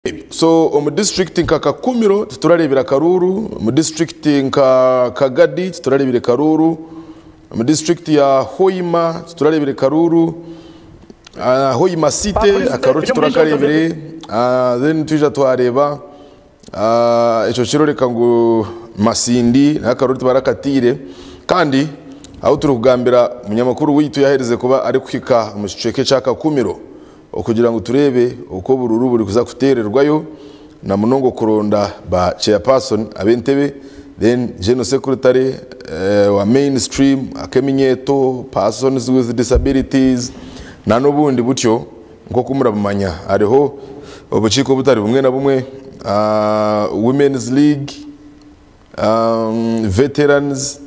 Ebyo. So omu district nka Kakumiro titurareebire akaruuru, omu district nka Kagadi titurareebire karuuru, omu district ya Hoima titurareebire karuuru, Hoima city akaruuru titurakareebire, then twija twareeba ekyo kiroreka ngu Masindi nayo akaruuru tibarakataire kandi ahu turikugambira munyamakuru waitu yaherize kuba arikuhika omu kicweka ekya Kakumiro. Okugira ngu tureebe oku oburuuru burikuza kuteererwayo na munonga okuronda ba chairperson ab'entebe then general secretary wa main stream, ak'eminyeeto, persons with disabilities na n'obundi butyo nk'oku murabumanya hariho obukiiko obutari bumwe na bumwe women's league, Veterans,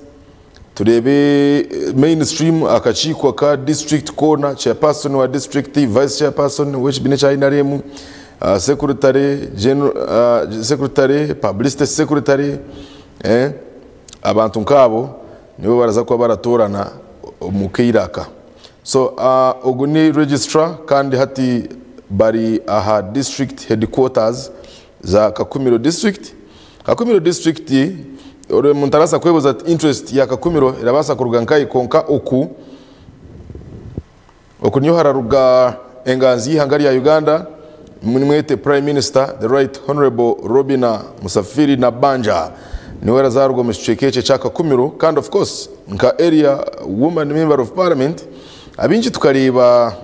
tureebe main stream akakiiko aka district koona, chairperson wa district, vice chairperson w'ekibiina ekya NRM, secretary general, secretary, publicity secretary, abantu nkaabo nibo baraza kuba baratoorana omu kaire aka. So ogu ni registrar kandi hati bari aha district headquarters za Kakumiro district. Kakumiro district omuntu arabaasa kwebuuza ati interest ya Kakumiro erabaasa kuruga nkahi kwonka oku oku niho hararuga enganzi y'eihanga rya Uganda nimwete Prime Minister the Right Honourable Robina Musafiri Nabbanja niwe arazaarwa omu kicweka eki ekya Kakumiro kandi of course nka area woman member of parliament abaingi tukareeba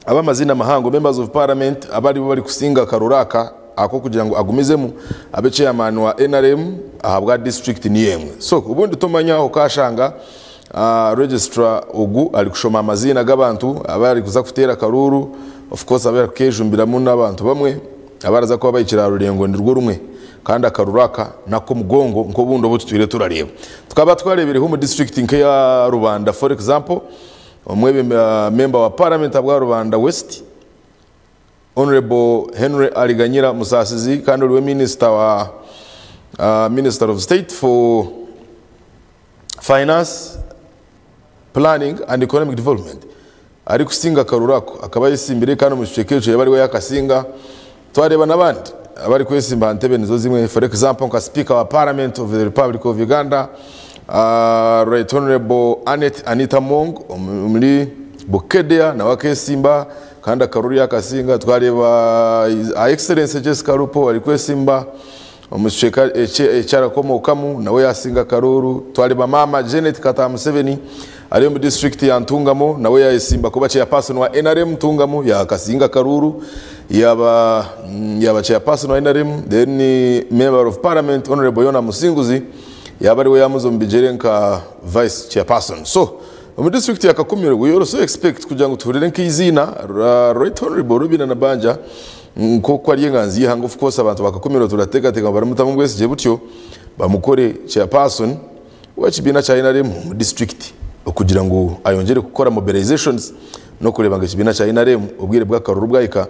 Ab'amaziina mahango, Members of Parliament, abaribo barikusinga akaruru aka ak'okugira ngu agumizemu abe Chairman wa nrm ahabwa district niyo emwe. So obundi tomanya okashanga Registrar ogu arikushoma amaziina g'abantu abarikuza kuteera akaruuru, of course abu arikukejumbiramu n'abantu bamwe abaraza kuba bahikire aha rurengo nirwo rumwe kandi akaruru aka n'akomugongo nk'obundi obu tutwire turareeba. Tukaba twareebireho omu district nk'eya Rubanda for example, Member wa Paramenti ahabwa Rubanda West, Honourable Henry Aliganyira Musasizi kandi oriwe Minisita wa Minister of State for Finance, Planning and Economic Development arikusinga akaruru ako akaba ayesimbire kandi omu kicweka ekyo yaba ariwe yakasinga. Twareeba n'abandi abarikwesimba aha ntebe nizo zimwe for example nka Speaker wa Parliament of the Republic of Uganda, Right Honourable Annet Anita Among omuri Bukedea nawe akesimba kandi akaruru yakasinga. Twareeba Her Excellency Jessica Alupo arikwesimba omu kicweka eki arikukomookamu nawe yasinga akaruuru. Twareeba Maama Janet Kataha Museveni ari omu disiturikiti ya Ntungamo nawe yayesimba kuba chairperson wa NRM Ntungamo yakasinga akaruuru yaba yaba chairperson wa NRM then member of parliament Honourable Yona Musinguzi yaba ariwe yamuza omu bigyere nka vice chairperson. So omu disiturikiti ya Kakumiro we also expect kugira ngu tuhurire nk'eiziina Right Honourable Robinah Nabbanja Nk'oku ari enganzi y'eihanga of course abantu ba Kakumiro turateekateeka ngu barimutamu obwesigye butyo bamukore chairperson w'ekibiina kya nrm omu disiturikiti okugira ngu ayongyere kukora mobilizations n'okureeba ngu ekibiina kya nrm obwire bw'akaruru bwahika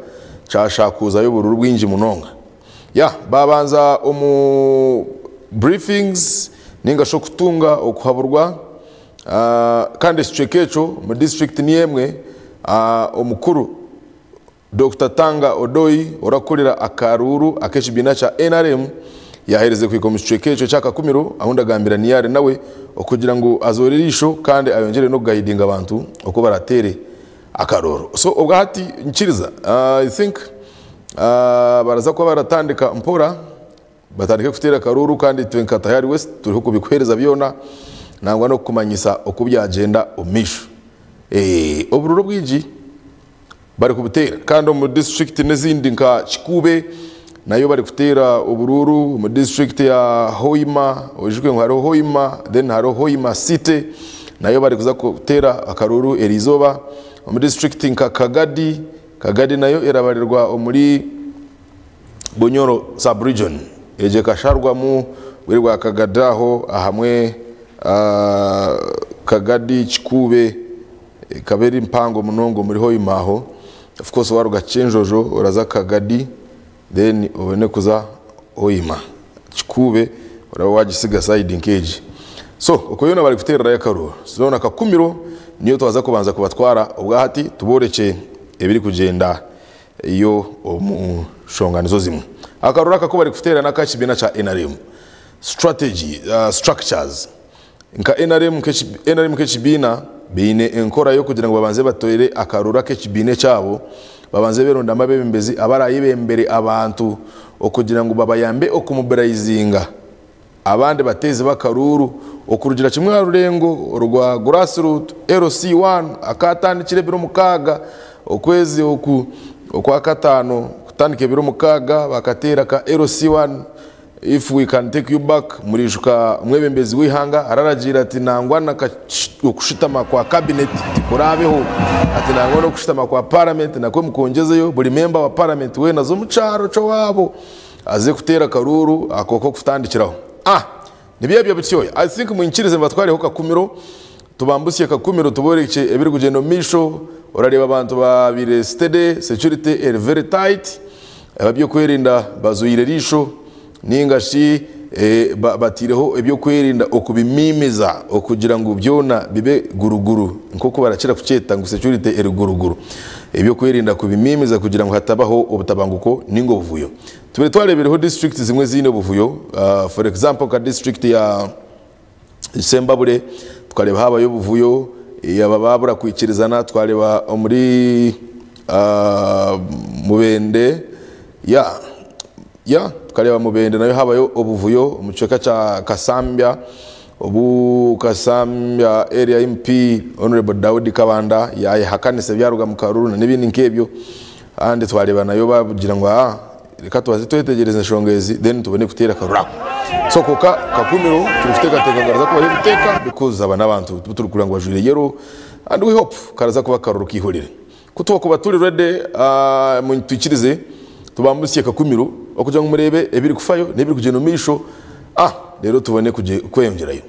kyashakuuzayo obururu bwingi munonga. Ya baabanza omu briefings ninga shi okutunga okuhaburwa kandi ekicweka ekyo omu disiturikiti niyo emwe omukuru Dokita Tanga Odoi orakukurira akaruuru ak'ekibiina kya nrm yaaherize kuhika omu kicweka ekyo ekya Kakumiro ahu ndagambira Niyare nawe okugira ngu azoore eriisho kandi ayongyere n'okugayidinga abantu oku barateere akaruuru. So obwahati nkiriza I think baraza kuba baratandika mpora batandike kuteera akaruuru kandi itwe nka Tayari West turiho kubikuheereza byona nangwa n'okukumanyisa oku byagyenda omu maisho. Oburuuru obwingi barikubuteera kandi omu disiturikiti n'ezindi nka Kikuube nayo barikuteera oburuuru, omu disiturikiti ya Hoima oijuke ngu hariho Hoima then hariho Hoima City nayo barikuza kuteera akaruuru eriizooba, omu disiturikiti nka Kagadi, Kagadi nayo erabarirwa omuri Bunyoro sub region egyo ekasharwamu obwire bwa Kagadi aho ahamwe Kagadi, Kikuube Ekaba eri mpango munonga omuri Hoima aho. Of course waruga Kyenjojo oraza Kagadi then obone kuza Hoima. Kikuube oraba wagisiga side nk'egi. So okwo yoona bari kuteererayo akaruuru. So na Kakumiro niyo twaza kubanza kubatwara obwahati tuborekye ebiri kugyenda yo omu. Nshonga nizo zimwe. Akaruru aka ku barikuteera n'akakibiina kya nrm. Strategy, structures. Nka nrm nrm nk'ekibiina baine enkora y'okugira ngu babanze bateere akaruru ak'ekibiina ekyabo, babanze berondamu abebembezi abarayebembere abantu okugira ngu babayambe okumobilizinga abandi bateezi b'akaruuru okurugira kimwe aha rurengo rwa grassroot LC1 akatandikire ebiro 6 okwezi oku okwakataano kutandika ebiro 6 bakateera ka LC1. If we can take you back, muriijuka omwebembezi w'eihanga araragiira ati nangwa na okushutama kwa cabinet tikuraabeho, ati nangwa n'okushutama kwa parliament nakwo mukwongyezeyo buri member wa parliament weena aze omu kyaro ky'owaabo aze kuteera akaruuru ako k'okutandikiraho. Ah! Nibyo ebyo bityo. I think mwinkirize mbatwareho Kakumiro, tubambusye Kakumiro tuborekye ebirikugyenda omu maisho. Orareeba abantu babaire steady, security eri very tight. Ab'ebyokwerinda bazoire eriisho ninga shi bataireho eby'okwerinda okubimiimiza okugira ngu byona bibe guruguru nk'oku barakira kukyeta ngu security eri guruguru. Eby'okwerinda kubimiimiza kugira ngu hatabaho obutabanguko ninga obuvuyo. Tubaire twareebireho disiturikiti zimwe eziine obuvuyo for example nka disiturikiti ya Sembabule tukareeba haabayo obuvuyo, aba baabura kwikirizana twareeba omuri Mubende ya ya tukareeba Mubende nayo haabayo obuvuyo omu kicweka kya Kasambya obu Kasambya area MP Honourable Daudi Kabanda yaayehakanisa ebyaruga mu karuru na n'ebindi nk'ebyo kandi twareeba nayo baagira ngu aa Reka tubanze twetegyereze enshonga ezi then tubone kuteera akaruru ako. So kwonka Kakumiro turikuteekateeka ngu haraza kubaho obuteeka because aba n'abantu bu turikureeba ngu bajwaire yellow and we hope karaza kuba akaruru k'eihurire. Ku twakuba turi ready twikirize tubambusye Kakumiro okugira ngu mureebe ebirikufayo n'ebirikugyenda omu maisho reero tubone kweyongyerayo.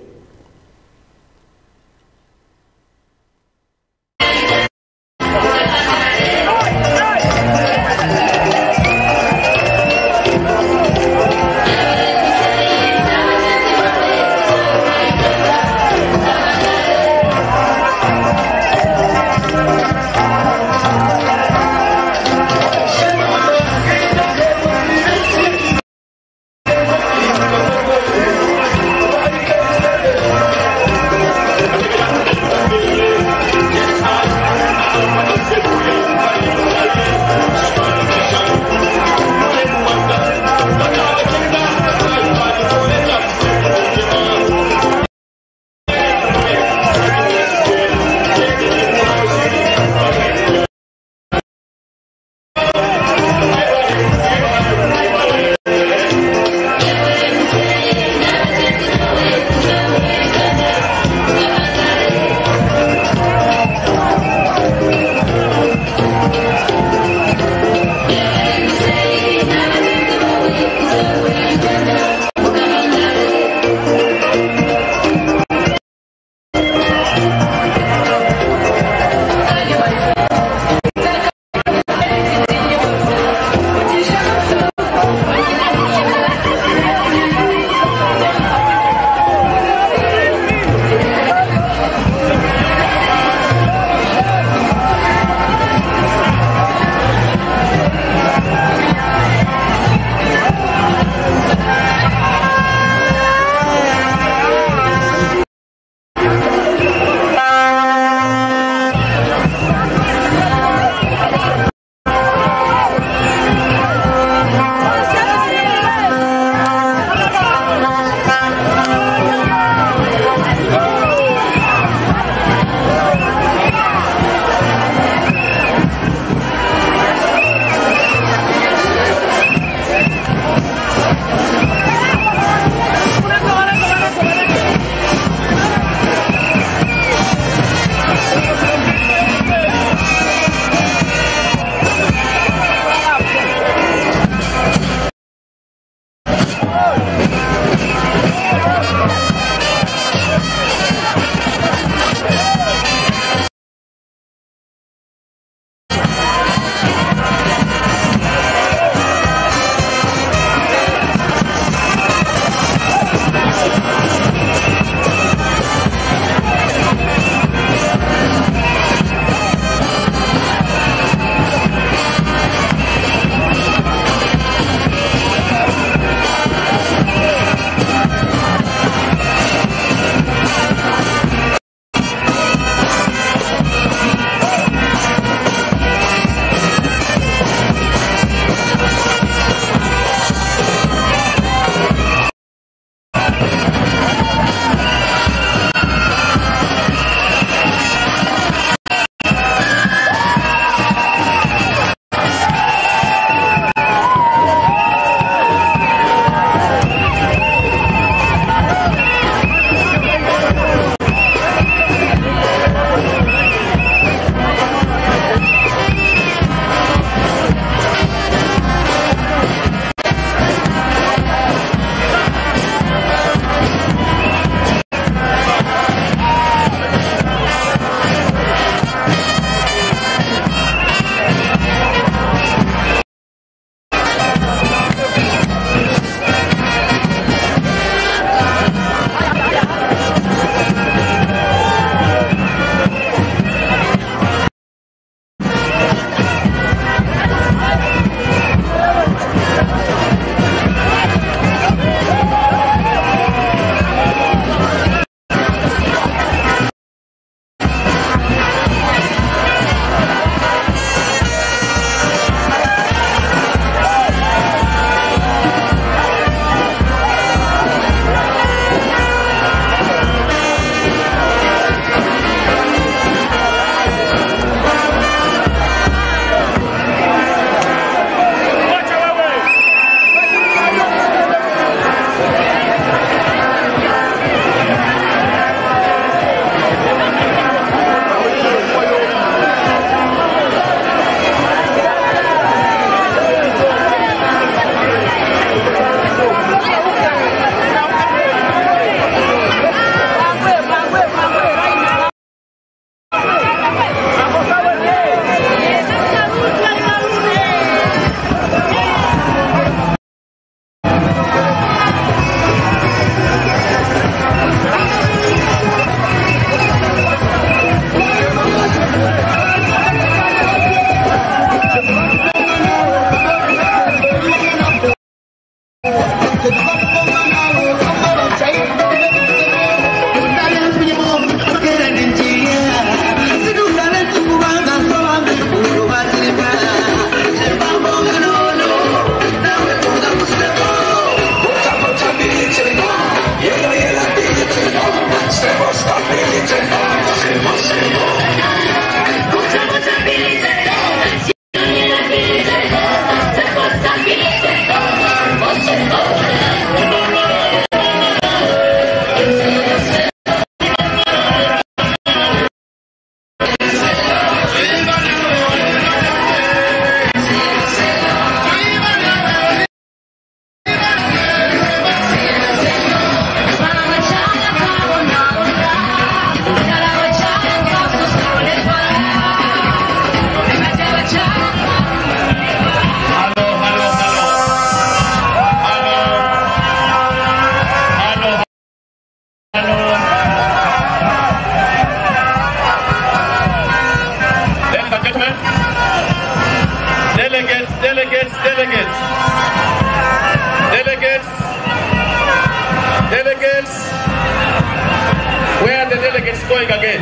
delegates going again.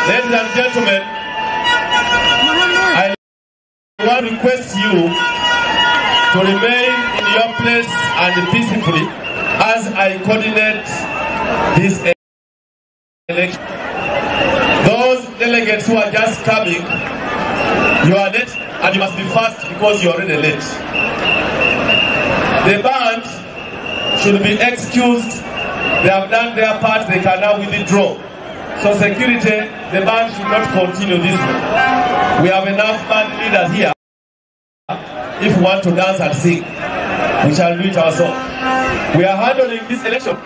Ladies and gentlemen, I want to request you to remain in your place and peacefully as I coordinate this election. Those delegates who are just coming, you are late and you must be fast because you are already late. The band should be excused. They have done their part, they can now withdraw. So security, the band should not continue this way. We have enough band leaders here. If we want to dance and sing, we shall do it ourselves. We are handling this election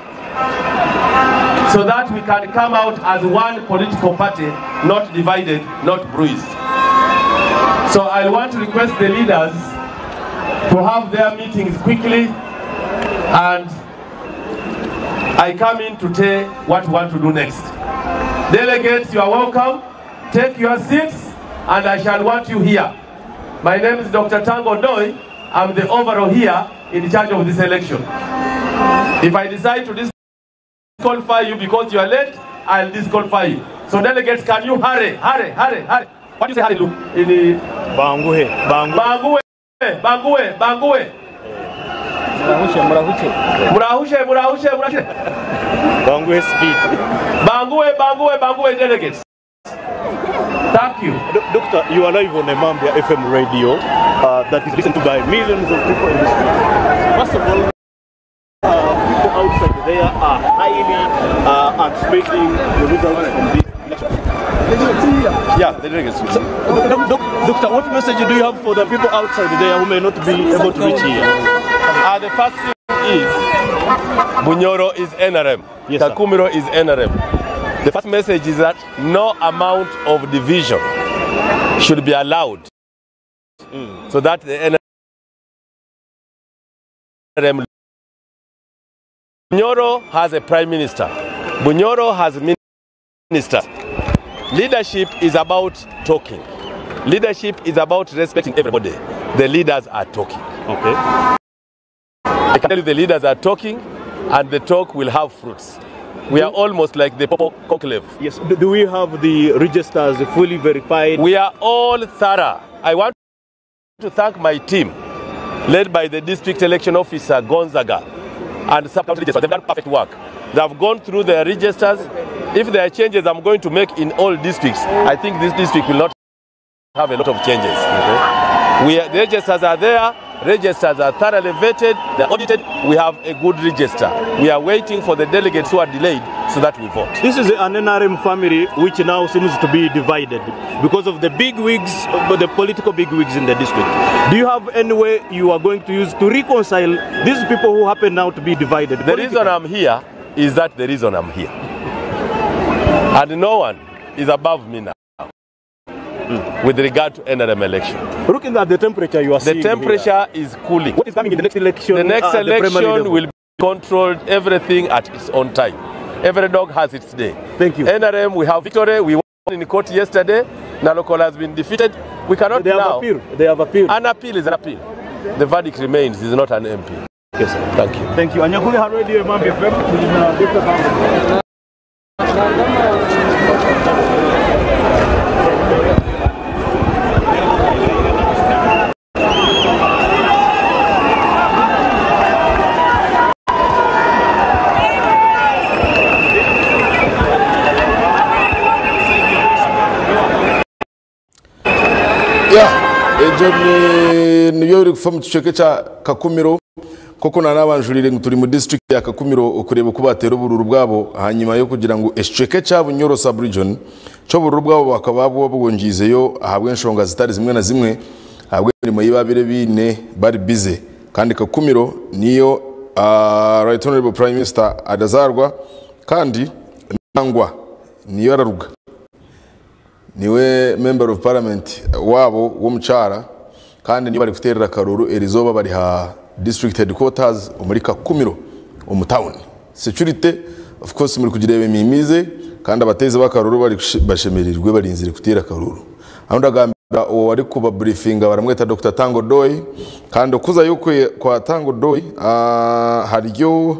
so that we can come out as one political party, not divided, not bruised. So I want to request the leaders to have their meetings quickly, and I come in to tell what we want to do next. Delegates, you are welcome. Take your seats, and I shall want you here. My name is Dr. Tanga Odoi. I'm the overall here in charge of this election. If I decide to disqualify you because you are late, I'll disqualify you. So delegates, can you hurry, hurry, hurry, hurry? What do you say, hurry, Luke? In the Banguhe, banguhe. Banguhe, banguhe, banguhe. Murahushe, murahushe. Murahushe, murahushe, murahushe. Banguhe speed. Banguhe, banguhe, banguhe, delegates. Thank you. Doctor, you are live on Emambia FM radio that is listened to by millions of people in the street. First of all, people outside there are highly anticipating the results from this election. Yeah, the delegates. So, Doctor, what message do you have for the people outside there who may not be able to reach here? The first thing is, Bunyoro is NRM. Yes, sir. Kakumiro is NRM. The first message is that no amount of division should be allowed so that the NRM. Bunyoro has a prime minister. Bunyoro has ministers. Leadership is about talking. Leadership is about respecting everybody. The leaders are talking. I can tell you the leaders are talking, and the talk will have fruits. We are almost like the Pope conclave. Yes. Do we have the registers fully verified? We are all thorough. I want to thank my team, led by the district election officer, Gonzaga, and sub-county registers. They've done perfect work. They have gone through their registers. If there are changes I'm going to make in all districts, I think this district will not have a lot of changes. The registers are there. Registers are thoroughly vetted, they're audited. We have a good register. We are waiting for the delegates who are delayed so that we vote. This is an NRM family which now seems to be divided because of the big wigs, the political big wigs in the district. Do you have any way you are going to use to reconcile these people who happen now to be divided? The reason I'm here is that the reason I'm here. And no one is above me now with regard to NRM election. Looking at the temperature you are The seeing here. temperature is cooling. What is coming in the next election? The next at the primary election level? will be controlled, everything at its own time. Every dog has its day. Thank you. NRM, we have victory. We won in court yesterday. Nalukoola has been defeated. We cannot They have now. appealed. They have appealed. An appeal is an appeal. The verdict remains. He's not an MP. Yes, sir. Thank you. Thank you. Anyakuri Radio Emambia FM. Yeah, ebyo nibyo biri kufa mu kicweka kya Kakumiro, koko nanabanjurire ngu turi mu district ya Kakumiro okureba oku batera obururu bwabo hanyuma yo kugira ngu ekicweka kya Bunyoro sub-region ky'obururu bwabo bakaba babwongizeyo ahabw'enshonga zitari zimwe na zimwe, ahabw'emirimo ei babire biine bari busy. Kandi Kakumiro niyo Right Honorable Prime Minister adazarwa, kandi nangwa niyo araruga. Niwe member of parliament wabo w'omukyara, kandi niyo bari kuterera akaruru erizoba bari ha district headquarters omuri Kakumiro omu town. Security of course muri kugireba emimize, kandi abatezi b'akaruru bari bashemereirwe barinzire kuteera akaruru. Aho ndagamba Owarikuba briefinga baramweta Dr Tango Doi kandi okuzayo kwe kwa Tango Doi hariyo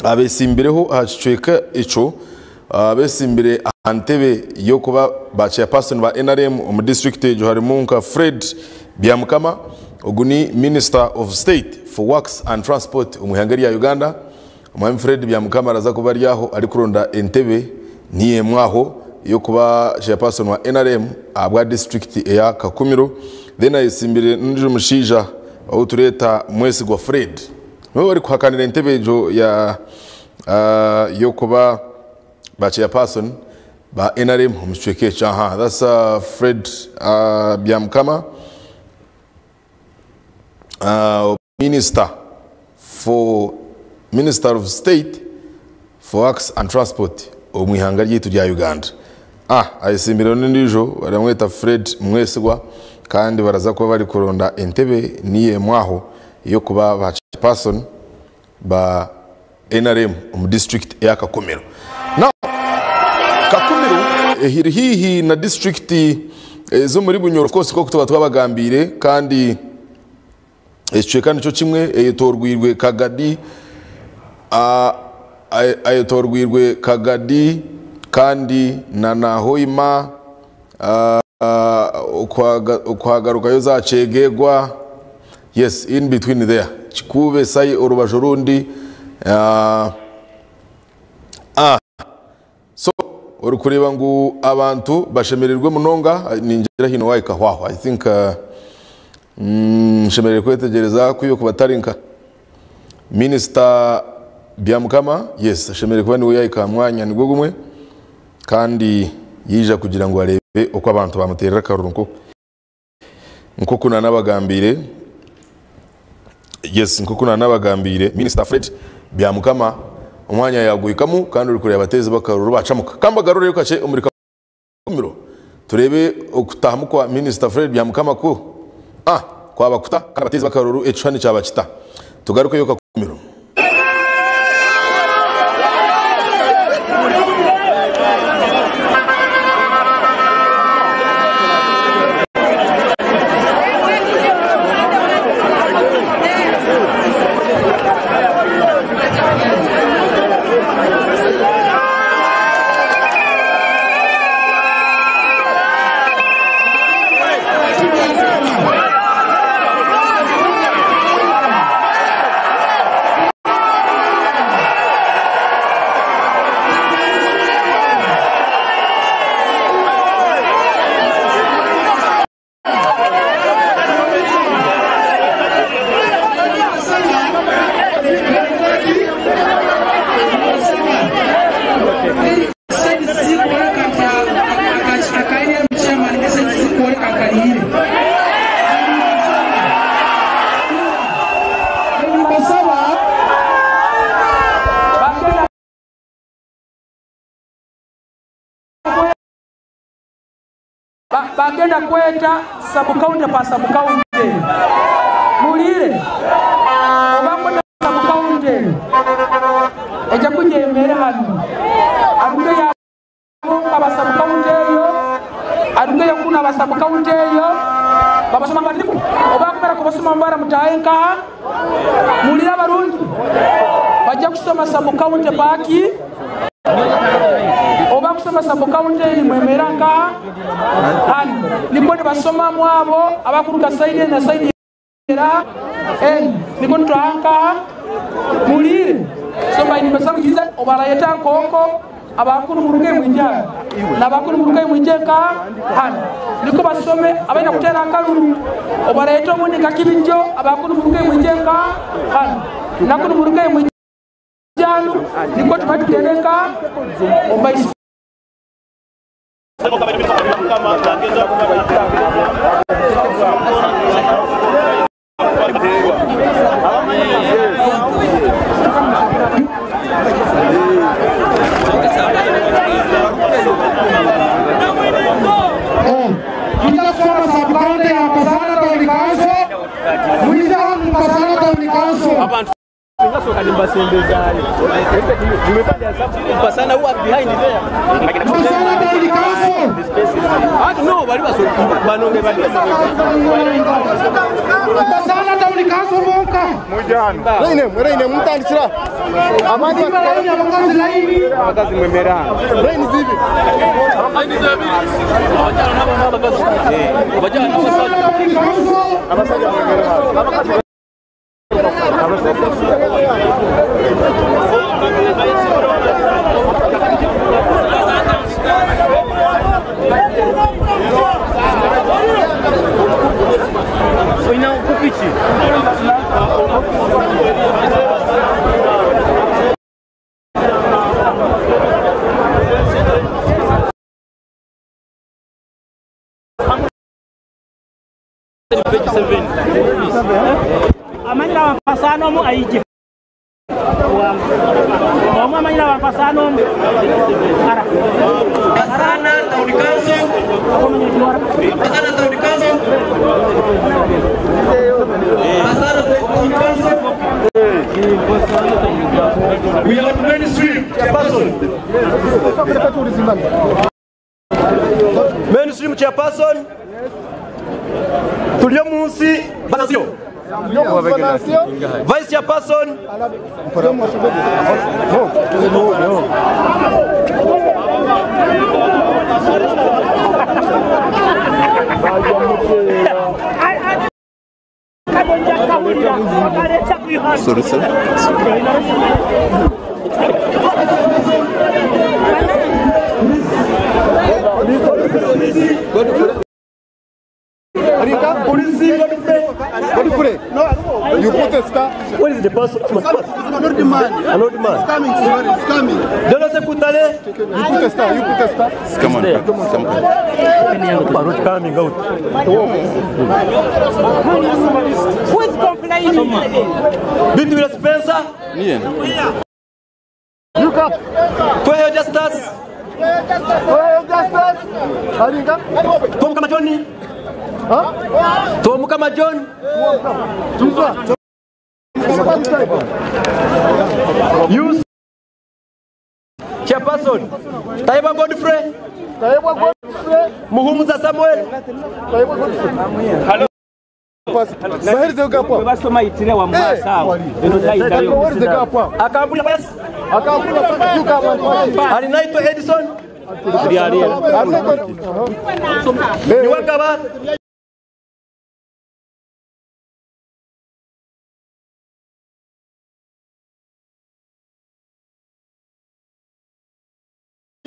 abesimbireho aha kicweka ekyo abesimbire aha ntebe y'okuba ba chairperson ba NRM omu district egyo harimu nka Fred Byamukama ogu ni Minister of State for Works and Transport omu ihanga erya Uganda. Omwami Fred Byamukama araza kuba ari aho arikuronda entebe niyo emwe aho y'okuba chairperson wa NRM ahabwa disiturikiti eya Kakumiro. Then ayesimbire n'ondiijo mushaija ou tureeta Mwesigwa Fred. Niwe orikuhakanira entebe egyo ya y'okuba ba chairperson ba NRM omu kicweka ekyo. Aha that's Fred Byamukama. Minister for Minister of State for Works and Transport omu ihanga ryaitu rya Uganda. Ah, ayesimbireho n'ondiijo baramweta Fred Mwesigwa kandi baraza kuba bari kuronda entebe niyo emwe aho ey'okuba ba chairperson ba NRM omu district eya Kakumiro. Now, Kakumiro eri haihi na district ez'omuri Bunyoro of course nk'oku tuba twabagambiire kandi Ekicweka nikyo kimwe eyetoorweirwe Kagadi, ayetoorweirwe Kagadi kandi na na Hoima, okuhagarukayo za Kyegegwa, yes in between there, Kikuube, Sai orubaju orundi. So orikureeba ngu abantu bashemereirwe munonga ningira haine owahikaho aho I think nshemereire kwetegyereza ku iwe kuba tari nka minisita Byamukama yes ashemereire kuba niwe yahika aha mwanya nigwo gumwe kandi yaija kugira ngu areebe oku abantu bamuteerera akaruru Nk'oku nanabagambiire, yes, nk'oku nanabagambiire, Minisita Fred Byamukama omwanya yaguhikamu kandi ori kureeba abateezi b'akaruru bacamuka. Ka mbagarureyo kakye omuri Kakumiro tureebe okutahamu kwa Minisita Fred Byamukama ku ah kwaba kuta kandi abateezi b'akaruru ekishushani kyaba kita. Tugarukeyo Kakumiro. Bagenda kweta sub-county pa sub-county. Muhuriire? Oba kweta sub-county eija kwija eyemere hanu aruge aba sub-county eyo arugeyo kunu aba sub-county eyo babasoma ngu oba kumara kubasoma mubara mutaahe nkaha? Muhuriire abarungi? Bajja kushoma sub-county paaki oba kushoma sub-county eri mwemera nkaha? Hanu. Nikwo nibasomamu abo abakuruga sayidi enu na sayidi era enu. Nikwo nitwaha nkaha? Muhuriire? So mbaire nimbasa kwikiriza obarayeta nkonko abakuru muruge mwije hanu nabakuru muruge mwije nkaha hanu. Nikwo basome abaine kuteera akaruru obarayeta obundi nka Kibinjo abakuru muruge mwije nkaha hanu nakunu muruge mwije hanu nikwo tumare tuteere nkaha omu maiso. Tutasoma sub-county ya Kasana Town Council. Mwija hanu Kasana Town Council. Masana Town Council. Masana Town Council bonka. Muzimbe line, abakazi line. Masana Town Council. Amanyira wampasano omu aije omu amanyira wampasano omu ara Masana Town Council. Masana Town Council. Masana Town Council. We are on mainstream. Chairperson. Mainstream chairperson. Tuli omunsi Venancio. Vice chairperson. Sorry, sir. Godfrey. You put a star. Where is the person? An old man. An old man. It's coming, sorry, it's coming. Dono Sekutale. You put a star, you put a star. Come on, come on. Are not coming out. Who is complaining? Bitwira Spencer. Tweheyo Justus. Twomukama John. Twomukama John. Use Chairperson. Taiba Godfrey. Muhumuza Samuel. Basoma itire wa mwasawo Akambula basi. Alinaitwa Edison. Niwagaba.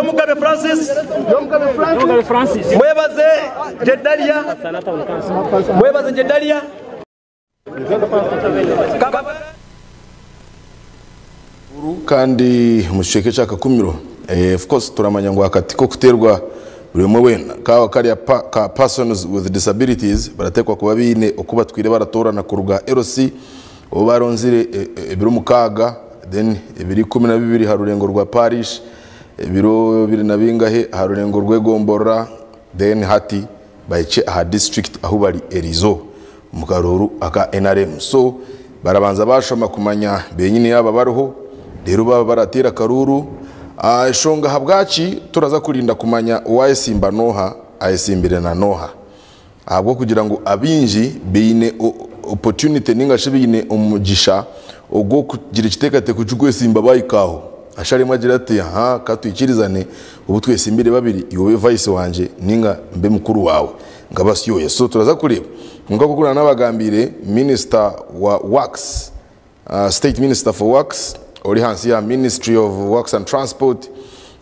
Mugabe Francis. Francis Mwebaze Jedalia. Mwebaze Jedalia. Kandi mu kicweka kya Kakumiro, of course turamanya ngu akati ko kuterwa buri umwe wena kawa kariya ka persons with disabilities baratekwa kuba biine oku batwire baratorana kuruga LC obu baronzire ebiro 6 then ebiri 12 ha rurengo rwa parish, ebiro 2 na bingahe ha rurengo rw'egomborora, then hati bahice aha district ahu bari erizo mu karuru aka NRM. So barabanza bashoma kumanya benyine yaba bariho, rero baba baratera karuru. Eshonga habwaki turaza kurinda kumanya uwayesimba noha ayesimbire na noha, ahabwo kugira ngu abingi beine opportunity ninga shi beine omugisha ogwo kugira ekiteekateeko ky'okwesimba bayikaho asharimo agira ati aha katwikirizane ubu twesimbire babiri, iwe vice wanje ninga mbe mukuru wawe ngabasyoye. So turaza kureba nkuko kukura n'abagambire minister wa works, state minister for works ori hansi ya Ministry of Works and Transport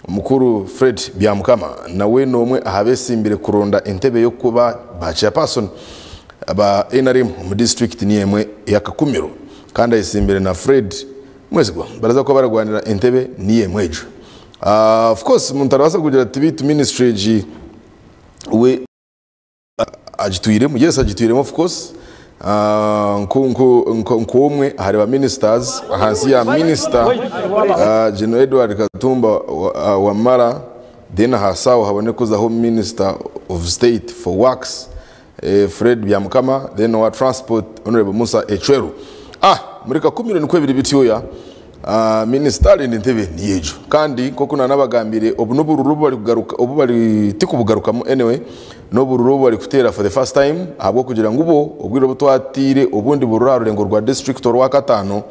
mukuru Fred Byamukama, nawe nomwe ahabesimbire kuronda entebe yo kuba ba chairperson aba NRM mu district ni emwe ya Kakumiro, kandi ayisimbire na Fred Mwesigwa baraza ko baragwanira entebe ni emwe ejo. Of course umuntu arabasa kugira ati bitu ministry ji we agitwiremo, yes agitwiremo of course. Nkumwe hari ba ministers hansi ya minister General Edward Katumba Wamala, then hasawo habone kuzaho minister of state for works Fred Byamukama, then wa transport Honorable Musa Echweru. Muri Kakumiro niko biri bityoya. Minisita arinda entebe niyo egyo. Kandi nk'oku naanabagambiire, obu n'oburuuru obu barikugaruka, obu bari, tikubugarukamu anyway, n'oburuuru obu barikuteera for the first time ahabw'okugira ngu bo obwire obu twataire obundi buruuru aha rurengo rwa disiturikiti orwakataano,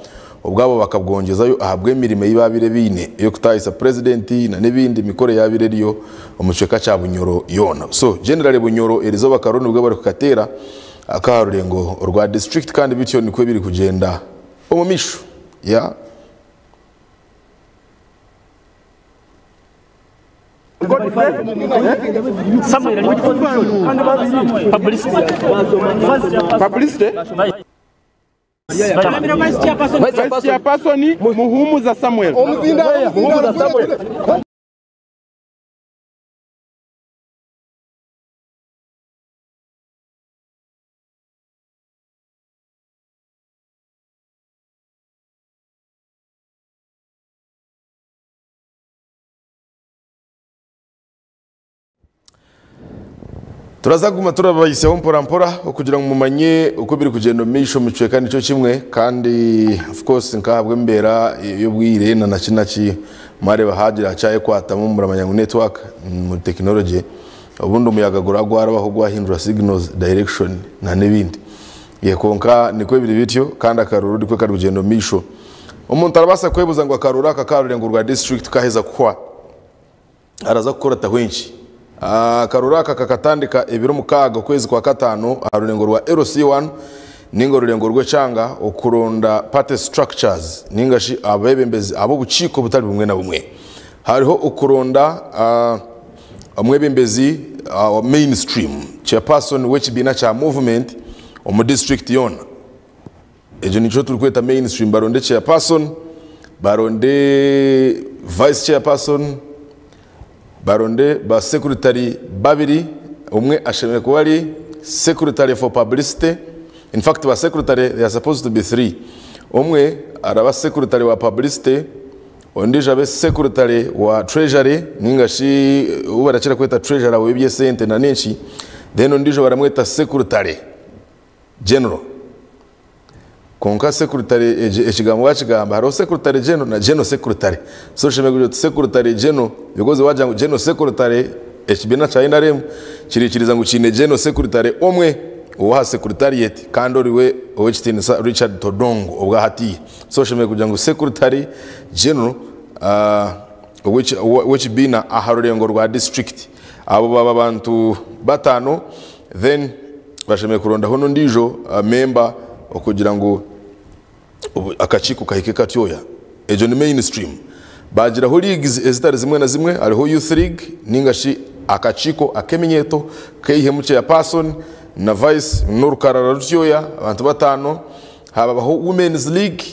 obwabo bakabwongyezayo ahabw'emirimo ei baabaire baine ey'okutaahisa purezidenti na n'ebindi mikoro eyaabaire eriyo omu kicweka kya Bunyoro yoona. So generally Bunyoro erizooba akaruuru nibwo barikukateera ak'aha rurengo rwa disiturikiti kandi bityo nikwo birikugyenda omu maisho. Yeah. Publicity. Vice Chairperson Muhumuza Samuel. Turaza kuguma turabahisaho mpora mpora okugira ngu mumanye oku birikugyenda omu maisho omu kicweka nikyo kimwe kandi of course nk'ahabw'embeera y'obwire na naki naki mwareeba hagira hakyayekwatamu muramanya ngu network mu tekinologye obundi omuyaga guraba gwarabaho gwahindura signals direction na n'ebindi kwonka nikwo biri bityo kandi akaruru nikwo karikugyenda omu maisho. Omuntu arabaasa kwebuuza ngu akaruru aka ak'aha rurengo rwa disiturikiti kaheza kuhwa araza kukurataho enki? Akaruru aka kakatandika ebiro mukaaga okwezi kwa kataano aha rurengo rwa LC1 ninga orurengo rw'ekyanga okuronda party structures ninga shi abebembezi ab'obukiiko butari bumwe na bumwe. Hariho okuronda omwebembezi wa mainstream chairperson w'ekibiina kya movement omu district yoona. Ekyo nikyo turikweta mainstream baronde chairperson, baronde vice chairperson, baronde ba secretary babiri, omwe ashemereire kuba ari secretary for publicity, in fact ba secretary they are supposed to be three, omwe araba secretary wa publicity, ondiijo abe secretary wa treasury ninga shi ou barakira kweta treasurer w'eby'esente na n'enki, then ondiijo baramweta secretary general. Kwonka secretary ekigambo wakigamba hariho secretary general na general secretary. So oshemereire kugira oti secretary general because wagira ngu general secretary ekibiina kya NRM kiriikiriza ngu kiine general secretary omwe ow'aha secretariat kandi oriwe ow'ekitiinisa Richard Todongo obwahatiiya. So oshemereire kugira ngu secretary general w'ekibiina aha rurengo rwa district. Abo baba bantu bataano then bashemereire kurondaho n'ondiijo member okugira ngu akakiiko kahike katyoya. Egyo ni mainstream. Baagiraho leagues ezitari zimwe na zimwe, hariho youth league ninga shi akakiiko ak'eminyeeto keihemu chairperson na vice n'orukarara rutyoya abantu bataano. Habaho women's league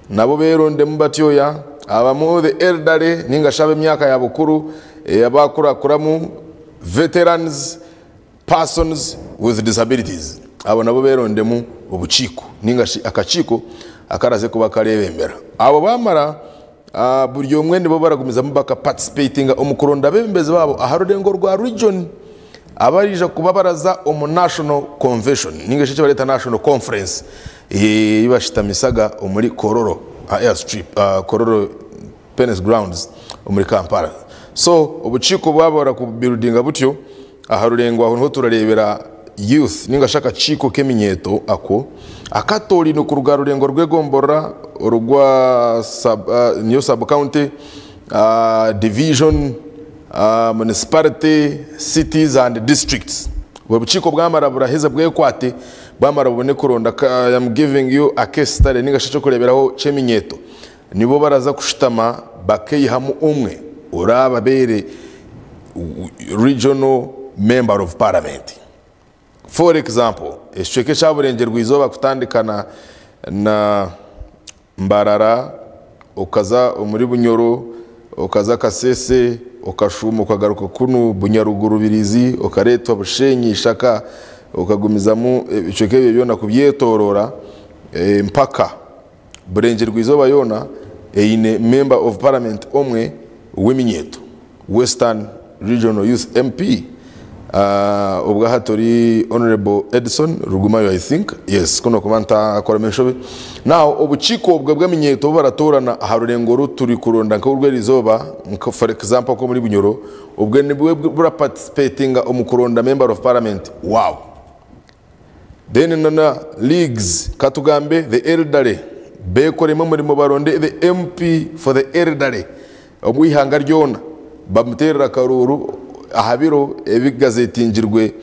nabo berondemu batyoya. Habamu the elderly ninga shi ab'emyaka ya bukuru abakurakuramu, veterans, persons with disabilities abo nabo berondemu obukiiko ninga shi akakiiko akaraze kuba karebembera. Abo bamara buri omwe nibo baragumizamu baka participatinga omu kuronda abebembezi babo aha rurengo rwa region abarija kuba baraza omu national convention ninga shi ekibareeta national conference ei bashitamisaga omuri Kololo airstrip, Kololo Penis Grounds omuri Kampala. So obukiiko bwaba barakubuildinga butyo aha rurengo aho niho turareebera youth ninga shi akakiiko k'eminyeeto ako akatooriinwe kuruga aha rurengo rw'egomborora orwa sub, niyo sub county, division, municipality, cities and districts. Obwo bukiiko bwamara buraheza bwekwate bwamara bubone kuronda I am giving you a case study ninga shi ekyokureeberaho ky'eminyeeto. Nibo baraza kushutama bakeihamu omwe orababeere regional member of parliament. For example, ekicweka ekya Burengyerwa-izooba kutandika na Mbarara, okaza omuri Bunyoro, okaza Kasese, okashuuma okagaruka kunu Bunyaruguru Rubirizi, okareetwa Bushenyi, Ishaka, okagumizamu ebicweka ebyo byona kubyetorora mpaka Burengyerwa-izooba yoona eine member of parliament omwe w'eminyeeto, Western Regional Youth MP. Obwa hati ori Honourable Edson Rugumayo I think, yes ku nokuba ntakoramu enshobe. Now obukiiko obwe bw'eminyeeto obu baratoorana aha rurengo oru turi kuronda nk'orw'erizooba nka for example nk'omuri Bunyoro, obwe nibwo buraparticipatinga omu kuronda member of parliament waabo. Then na na leagues katugambe the elderly bekoremu omurimo baronde the MP for the elderly omu ihanga ryona bamuterere akaruuru aha biro ebigazetingirwe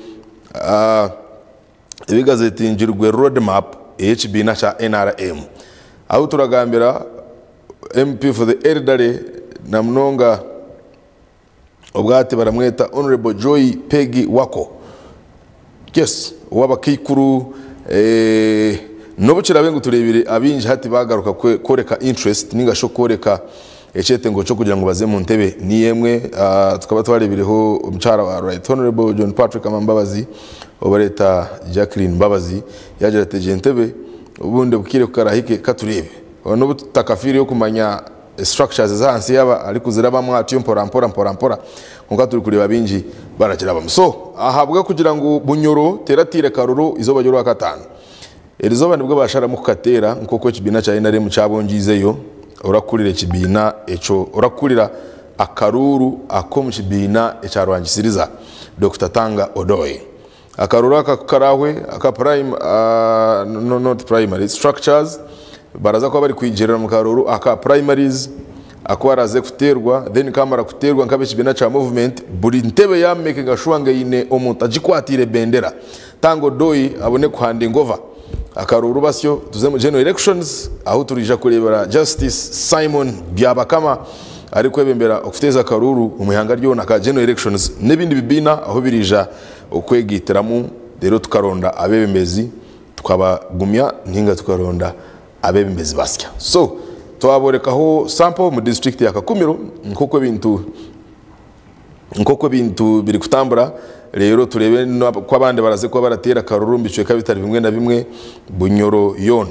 ebigazetingirwe road map eyekibiina kya nrm. Ahu turagambira MP for the elderly namunonga Obwati baramweta Honourable Joy Peggy Wako. Yes, ow'abakaikuru eh, n'obu kiraabe ngu tureebire abaingi hati baagaruka kworeka interest ninga shi okworeka ekyetengo ky'okugira ngu baze mu ntebe niyo emwe, ah, tukaba twareebireho omukyara wa Right Honourable John Patrick Amambabazi ou bareeta Jacqueline Mbabazi yaagira ati egyo entebe obundi obukaire ku karaahike katureebe. N'obu tutakafiireyo kumanya structures ez'ahansi yaaba arikuzirabamu atyo mpora mpora mpora mpora kwonka turikureeba baingi barakirabamu. So ahabw'okugira ngu Bunyoro teratiire karuru eizooba ry'orwakataano, erizooba nibwo baasharamu kukateera nk'oku ekibiina kya NRM kyabongyeizeyo orakukurira ekibiina ekyo orakukurira akaruuru ak'omu kibiina ekya Rwangisiriza Dokita Tanga Odoi. Akaruuru aka kukaraahwe aka prime no not primary structures baraza kuba bari kwigirira omu karuuru aka primaries aku baraze kuteerwa then kamara kuteerwa nk'abekibiina kya movement buri ntebe ya makinga sure ngu eine omuntu agikwatiire bendera Tanga Odoi abone kuhandinga over akaruuru basyo tuze omu general elections ahu turiija kureebera Justice Simon Byabakama arikwebembera okuteeza akaruuru omu ihanga ryona aka general elections n'ebindi bibiina ahu biriija okwegaitiramu reero tukaronda abeebembezi tukabagumya ninga tukaronda abeebembezi basya. So twaborekaho sample omu disiturikiti ya Kakumiro nk'oku ebintu nk'oku ebintu biri kutambura reero tureebe ku abandi baraze kuba barateera akaruru omu bicweka bitari bimwe na bimwe Bunyoro yoona.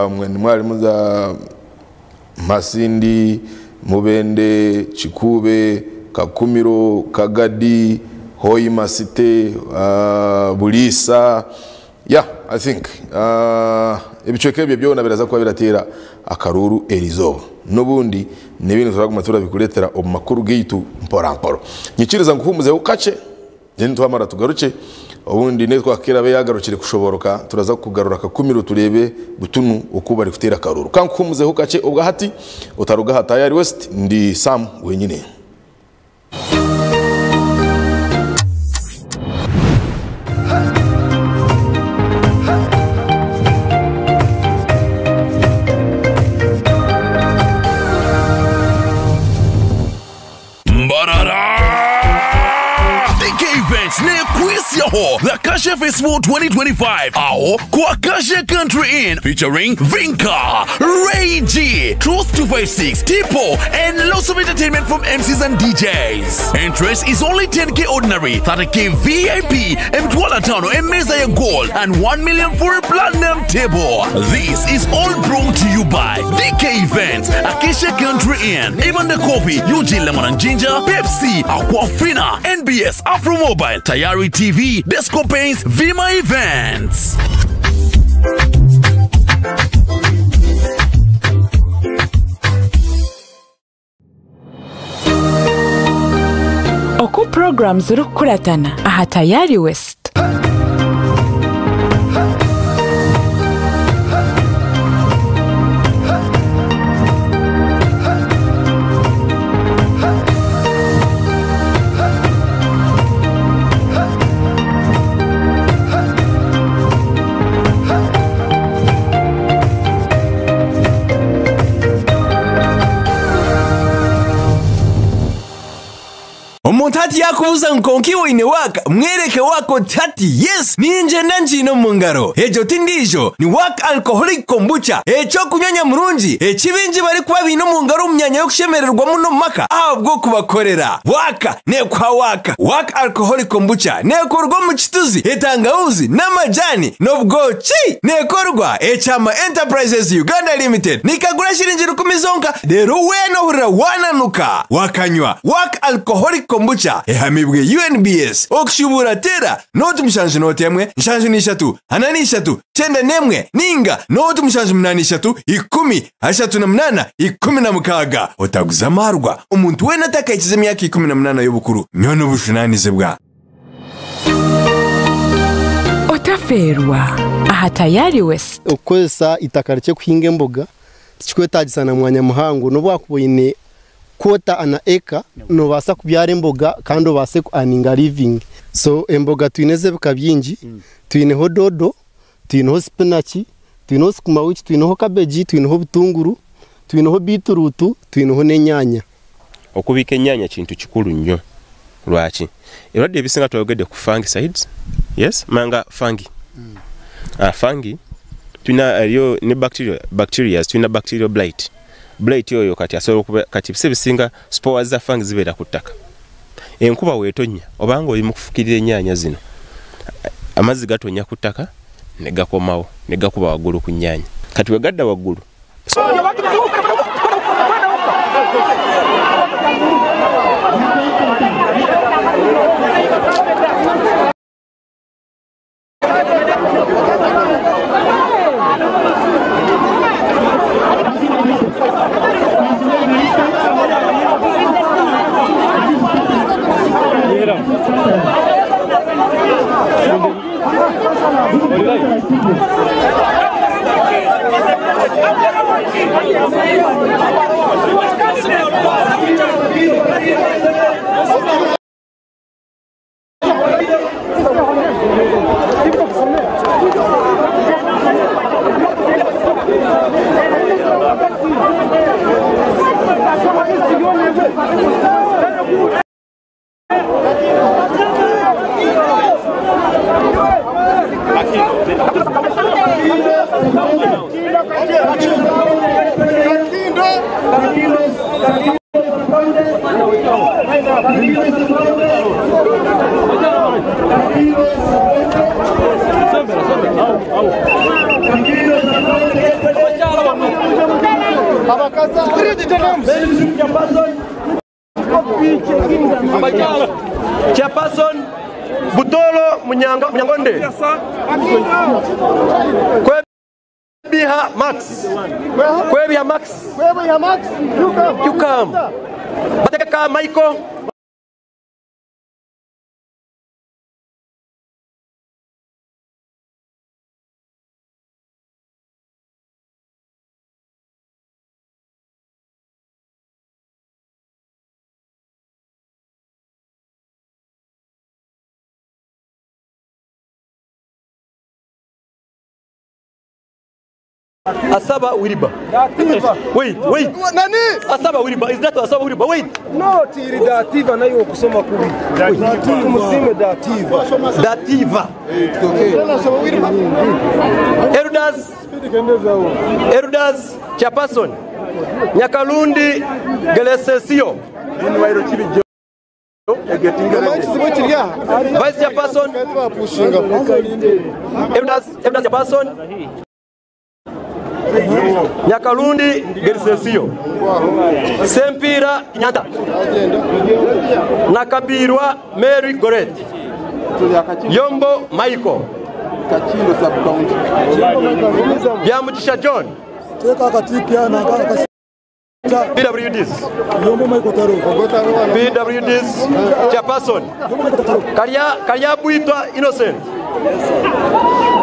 Mbwenu nimwo harimu za Masindi, Mubende, Kikuube, Kakumiro, Kagadi, Hoima City, Buliisa, yeah I think ebicweka ebyo byona biraza kuba birateera akaruuru erizooba. N'obundi n'ebindi turaguma turabikureetera omu makuru gaitu mpora mpora. Nyikiriza nkuhuumuzeho kakye. Then twamara tugarukye obundi network erabe yagarukire kushoboroka turaza kukugarura akakumiro tureebe butunu oku bari kuteera akaruru. Kankuhumuzeho kakye obwahati otaruga aha Tayari West ndi Sam wenyine. Mbarara! DK Events nekwitsyaho The Kashe Festival 2025 aho ku Acacia Country Inn featuring Vinka, Ray G, Truth 256, Tipo, and lots of entertainment from MCs and DJs. Entrance is only 10k ordinary, 30k VIP, Mtwala Tano, and Meza ya Gold, and 1 million for a platinum table. This is all brought to you by DK Events, Acacia Country Inn, Even the Coffee, UG Lemon and Ginger, Pepsi, Aquafina, NBS, Afro Mobile, Tayari TV, Desco Paints, Vima Events. Oku puroguramu zirikukuratana aha Tayari West. Omuntu hati yaakubuuza ngu kwonka iwe oine waaka, mwereke waaka oti hati yes ningyenda ngiine omu ngaro. Egyo ti ndiijo, ni Waaka Alcoholic Kombucha, eky'okunywa nyamurungi eki baingi barikuba baine omu ngaro omu myanya y'okushemererwamu n'omu maka ahabw'okubakorera. Waaka neekuha waaka. Waaka Alcoholic Kombucha neekorwa omu kituzi, etangahuuzi n'amajaani n'obwoki. Neekorwa Ekyama Enterprises Uganda Limited. Nikagura shiringi rukumi zonka reero weena ohurira waananuka wakanywa Waaka Alcoholic Kombucha. Ehamibwe UNBS. Okushubuura teera nooti mushanju nooti emwe, nshanju n'ishatu, ana n'ishatu, kyenda n'emwe, ninga nooti mushanju munaana ishatu, ikumi, ashatu na munaana, 16. Otaguza amaarwa omuntu weena atakahikize emyaka 18 y'obukuru. Nywa n'obujunaanizibwa. Otafeerwa aha Tayari West. Okukozesa eitaka rikye kuhinga emboga tikikwetaagisa na mwanya muhango n'obu wakuba oine quarter an acre nobaasa kubyara emboga kandi obaase ku earninga living. So emboga twine ez'ebika bingi, twineho doodo, twineho spinach, twineho sukuma wiki, twineho cabbage, twineho obutunguru, twineho beetroot, twineho n'enyaanya. Okubiika ennyaanya kintu kikulu nnyo. Lwaki? Ebirwadde ebisinga twayogedde ku fungicides, yes, manga fungi. Ah, fungi tulina eriyo ne bacteria, bacterias tulina bacterial blight. Blight oyo kati asobola okuba kati ebisa ebisinga spores za fungi zibeera ku ttaka. Enkuba weetonnya obanga oli mu kufukirira ennyaanya zino, amazzi gatonnya ku ttaka ne gakomawo ne gakuba waggulu ku nnyaanya. Kati bwe gadda waggulu Chairperson Butolo Munyanga Munyangonde. Kwebiha Max. Kwebiha Max. Kwebiha Max. You come. You come. Bateka Michael. Asaba Wiriba. Wait, wait. Nani? Asaba Wiriba. Is that Asaba Wiriba? Wait. No, tiri dativa nayo kusoma kubi. Tumusime dativa. Dativa. Elders. Elders Chairperson. Nyakalundi Gelesesio. Vice Chairperson. Elders, Elders Chairperson. Nyakalundi Gersesio Sempira Nyanta Nakabirwa Mary Goret Yombo Michael Byamugisha John PWDs PWDs Chairperson Karyabwitwa Innocent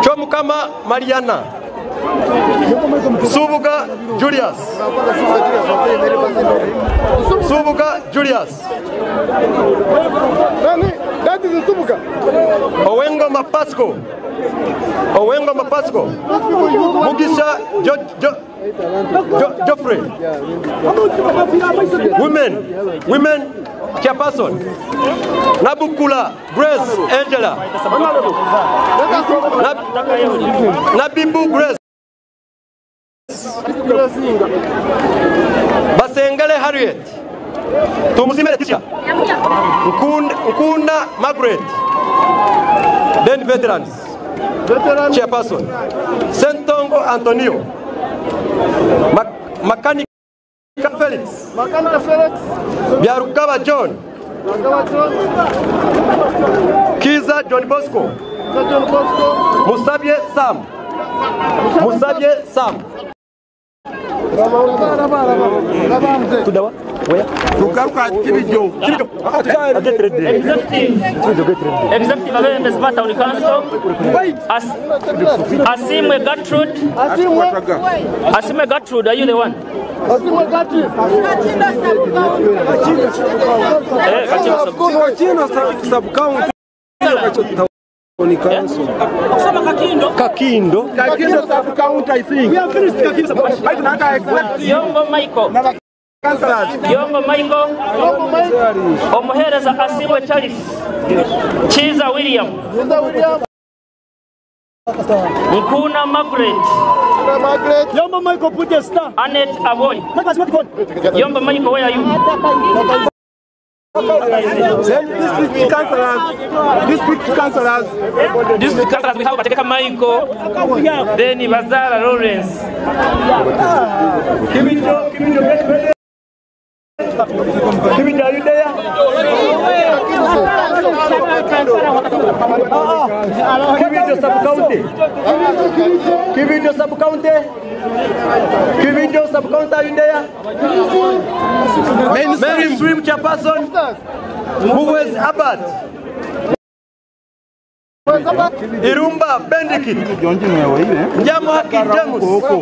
Chomukama Mariana Subuga Julius. Subuga Julius. That is Subuga. Owengo Mapasco. Owengo Mapasco. Mugisha Joffrey. Women. Women Chairperson. Nabukula Grace Angela. Nabibu Grace. Basengele Harriet. Tumusime Letitia. Nkunda Margaret. Then veterans. Chairperson. Sentongo Antonio. Makanika Felix. Makanika Felix. Byarugaba John. Kiiza John Bosco. Musabye Sam. Musabye Sam. Tugaruka Kibijo. Executive Abeebembezi ba Town Council, As, Asimwe Gertrude. Asimwe Gertrude, are you the one? Asimwe Gertrude. Eh, Kachindo sub-county. Kakindo. Kakindo. Kakindo sub-county, I think. We have finished Kakindo sub-county. Yongo Michael. Yongo Michael. Omuheereza Asimwe Charles. Kiiza William. Nkuna Margaret. Yombo Michael, put a star. Annette Aboy. Yombo Michael, where are you? Then district councillors, district councillors. District councillors, we have Bategeka Michael, then Bazara Lawrence. Kibijo, Kibijo, get ready. Kibijo, are you there? Kibijo sub-county. Kibijo sub-county. Kibijo sub-county, are you there? Mainstream chairperson. Muwez Abbas. Irumba Bendikit. Njamuhaki James. Nkoko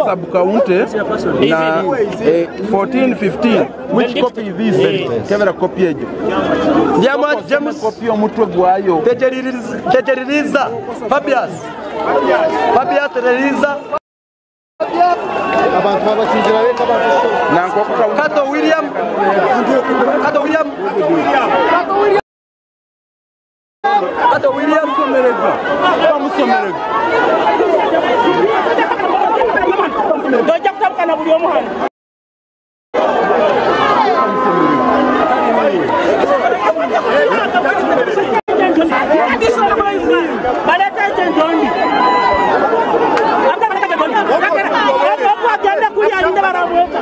sub-county na 14 15. Which copy is this? Kebera copy egyo. Njamuhaki James. Copy omutwe gwayo. Teteririza Fabius. Fabius Teteririza. Kato William. Kato William. Kato William. Tojja kutabuka na buli omu hano. Baleeta entondi. Agenda kuli alinde baramweta.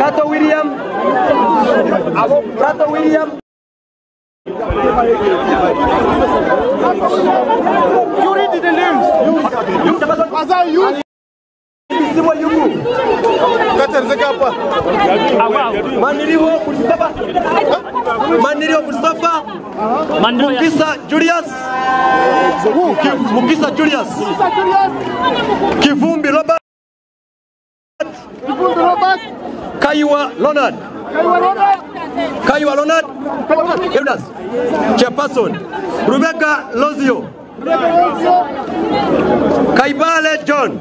Kato William. Kato William. You read the names. You. Maniriho Christopher. Maniriho Christopher. Mukisa Julius. Mukisa Julius. Kivumbi Robert. Kaiwa Leonard. Kaiwa Leonard. Elders. Chairperson. Rebecca Lozio. Kaibale John.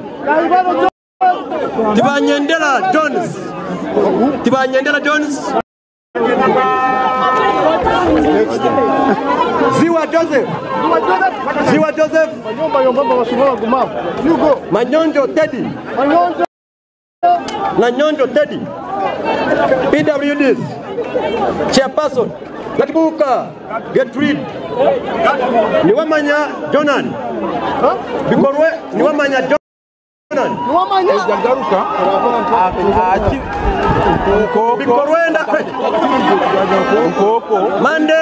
Tibanyendera Jones. Tibanyendera Jones. Ziwa Joseph. Ziwa Joseph. Manyonjo Teddy. Nanyonjo Teddy. PWDs. Chairperson. Nakibuka Gertrude. Niwamanya Jonan. Bikorwe Niwamanya Jonan. Jagaruka. Bikorwenda Nkoko. Mande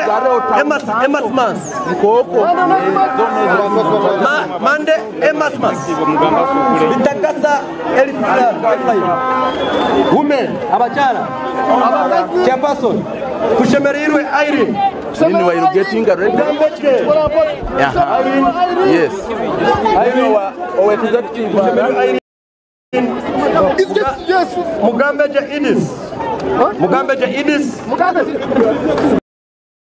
Emasmas. Nkoko. Mande Emasmas. Bitakasa Eliflaim. Women, abakyala. Chairperson. Kushemereirwe Irene. Meanwhile, getting ready. Yes. Irene, our executive. Mugambeje Idis. Mugambeje Idis.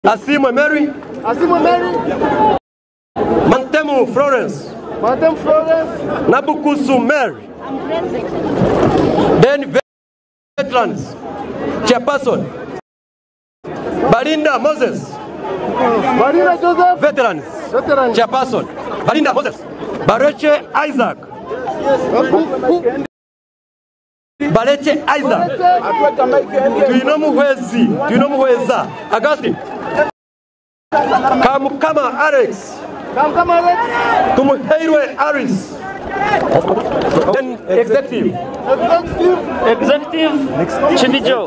Asimwe Mary. Asimwe Mary. Mantemu Florence. Mantemu Florence. Nabukusu Mary. Then veterans. Chairperson. Balinda Moses. Balinda Joseph. Veterans. Veterans. Chairperson. Balinda Moses. Bareche Isaac. Balekye Isaac. Twinomuhwezi, Twinomuhweza Augustine. Kamukama Alex. Tumuheirwe Aris. Then executive. Executive Kibijo.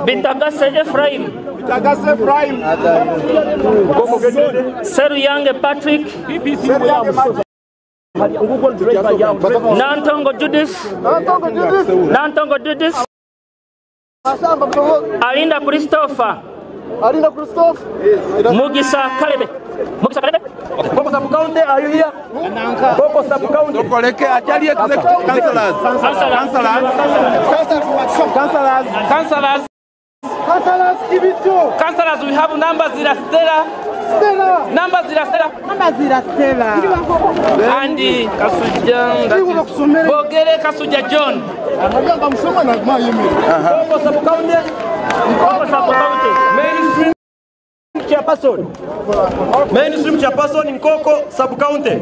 Bitagase Ephraim. Seruyange Patrick. Nantongo Judith. Nantongo Judith. Alinda Christopher. Alinda Christopher. Mugisa Kalebe. Mugisa Kalebe. Boko sub county, are you here? Boko sub county. Sokoleke ajali executive councillors. Councillors. Councillors. Councillors. Councillors, Kibijo. Councillors, we have numbers zira Stella. Stella. Numbers zira Stella. Numbers zira Stella. And Kasuja. Bogere Kasuja John. Boko sub county. Boko sub county. Mainstream chairperson. Mainstream chairperson Nkoko sub county.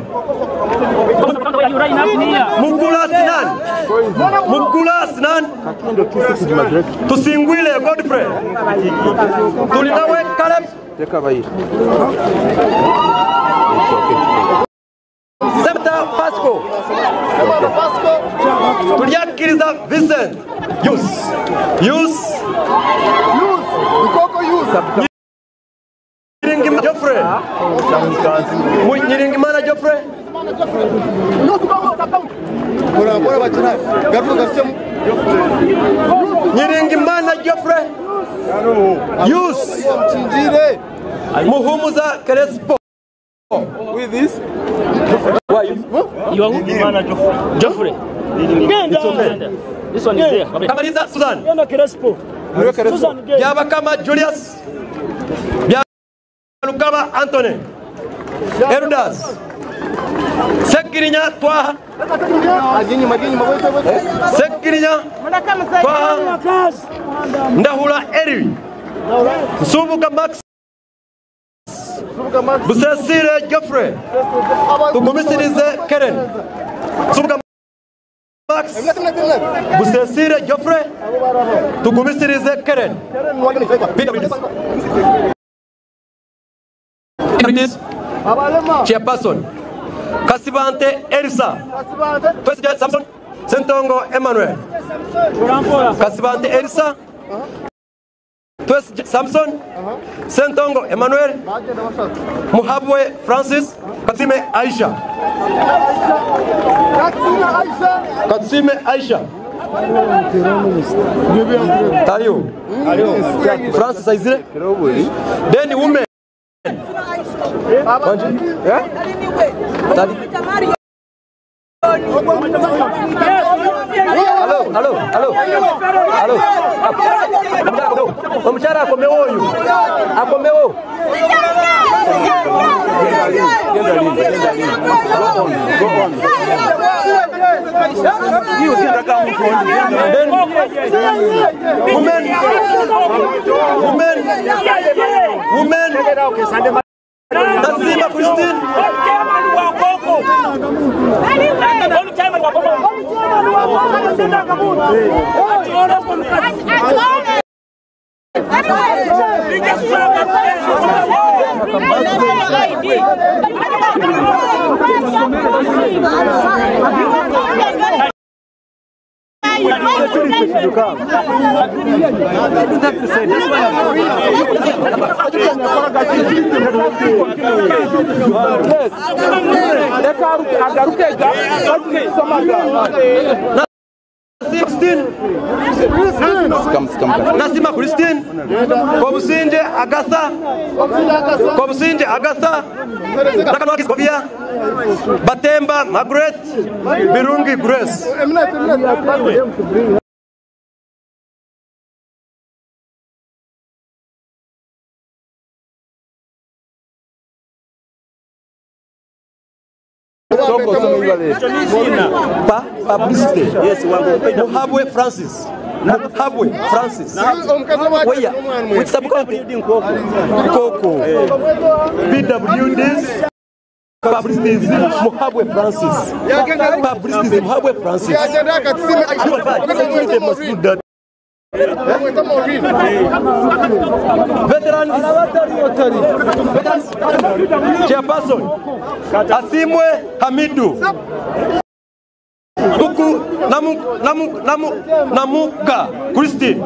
Mugula Sinan. Mugula Sinan. Tusingwile Godfrey. Tulinawe Caleb. Semta Pasco. Tulyakiriza Vincent. Yus. Yus. Yus. Nkoko Yus. Nyiringimana Geoffrey. Nyiringimana Geoffrey. Nyiringimana Geoffrey. Yus. Muhumuza Crespo. With this? Why you? You are who? Geoffrey. It's okay. This one is there. Kamaliza Susan. Byabakama Julius. Lukaba Anthony. Erudas. Sekirinya Twaha. Sekirinya Twaha. Ndahula Eri. Nsubuga Max. Busesire Geoffrey. Tugumisirize Karen. Nsubuga Max. Busesire Geoffrey. Tugumisirize Karen. Chairperson Kasibante Elsa. President Samson Sentongo Emmanuel. Kasibante Elsa. President Samson Sentongo Emmanuel. Muhabwe Francis. Katsime Aisha. Katsime Aisha. Tayo. Francis Aizire. Then women. Hello, hello, hello, hello. Omukyala akomewo oyo. Akomewo. Then women, women, women. Nasima Christine. Nasima Christine, Kobusinje Agatha, Kobusinje Agatha, Nakanwaki Skovia, Batemba Margaret, Birungi Grace. Pa publicity. Yes, Muhabwe Francis. Muhabwe Francis. Where? Which sub county? Koko. PWDs. Publicities Muhabwe Francis. Publicities Muhabwe Francis. Security must do that. Veterans, Veterans, Chairperson, Asimwe Hamidu. Buku Namu, Namu, Namu, Namuka Christine.